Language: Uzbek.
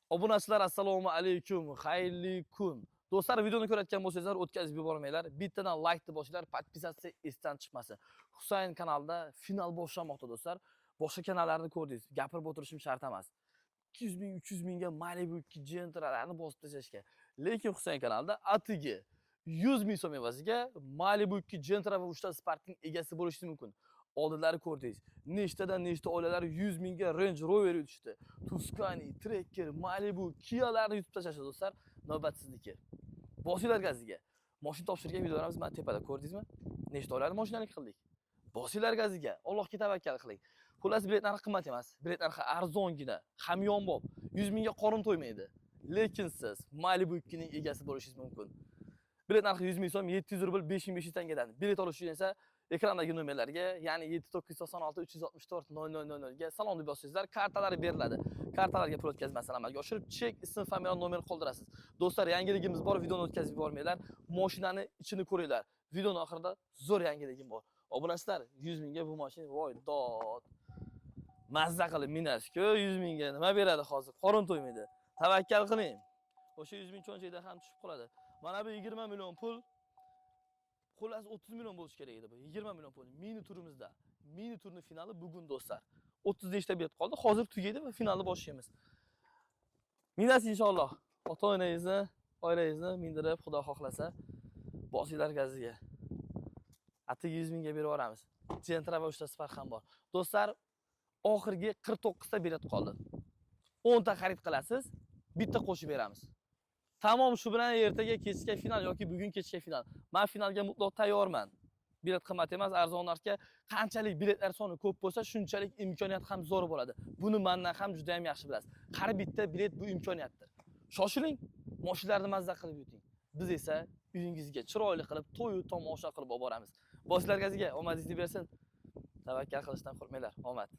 Obunachilar, assalomu alaykum. Xayrli kun. Do'stlar, videoni ko'rayotgan bo'lsangizlar, o'tkazib yubormanglar. Bittadan like deb bosinglar, подписаться esdan chiqmasin. Husayn kanalida final boshlanmoqda, do'stlar. Boshqa kanallarni ko'rdingiz. Gapirib o'tirishim shart emas. 200 ming, 300 mingga Malibu 2 Gentra'larni bosib tashlashgan. Lekin Husayn kanalida atigi 100 ming so'm evaziga Malibu 2 Gentra va 3 ta Spark'ning egasi bo'lishingiz mumkin. Oldinlari ko'rdingiz. Nechtadan nechta oilalar 100 mingga Range Rover yutishdi. Tuscany, Tracker, Malibu, Kia'larni yutib tashlashdi, do'stlar. Navbat sizniki. Bosinglar gaziga. Mashina topshirgan videolarimiz mana tepada, ko'rdingizmi? Nechta oilani mashinalik qildik. Bosinglar gaziga. Allohga tavakkal qiling. Xullas, bilet narxi qimmat emas. Bilet narxi arzongina, hamyonbop. 100 mingga qorin to'ymaydi. Lekin siz Malibu 2 ning egasi bo'lishingiz mumkin. Bilet narxi 100 ming so'm, 700 rubl, 5500 tangadan. Bilet olish uchun esa ekrandagi nomerlarga, ya'ni 7996 364 0000 ga salom deb yozsangizlar, kartalari beriladi. Kartalarga pul o'tkazmasdan amalga oshirib, chek, ism, familiya, nomer qoldirasiz. Do'stlar, yangiligimiz bor, videoni o'tkazib yubormanglar. Mashinani ichini ko'ringlar. Videoni oxirida zo'r yangiligim bor. Obunachilar, 100 mingga bu mashina, voy dod. Mazza qilib minasiz-ku, 100 mingga nima beradi hozir? Qorin to'ymaydi. Tavakkal qiling. O'sha 100 ming cho'nchakda ham tushib qoladi. Mana bu 20 million pul. Xullas, 30 million bo'lishi kerak edi bu. 20 million pul. Mini turimizda. Mini turni finali bugun, do'stlar. 30 nechta bilet qoldi. Hozir tugaydi va finalni boshlaymiz. Minasiz inshaalloh. Ota-onangizni, oilangizni mindirib, Xudo xohlasa, bosinglar gaziga. Atigi 100 mingga berib yuboramiz. Gentra va 3 ta Spark ham bor. Do'stlar, oxirgi 49 ta bilet qoldi. 10 ta xarid qilasiz, bitta qo'shib beramiz. Tamom, shu bilan ertaga kechga final yoki bugun kechga final. Men finalga mutlaq tayyorman. Bilet qimmat emas, arzon narxga. Qanchalik biletlar soni ko'p bo'lsa, shunchalik imkoniyat ham zo'r bo'ladi. Buni mendan ham juda ham yaxshi bilasiz. Har bitta bilet bu imkoniyatdir. Shoshiling, mashinalarni mazza qilib yuting. Biz esa uyingizga chiroyli qilib, to'yu tomosha qilib olib boramiz. Bosinglar gaziga, omadingizni bersin. Tavakkal qilishdan qo'rqmanglar. Omad.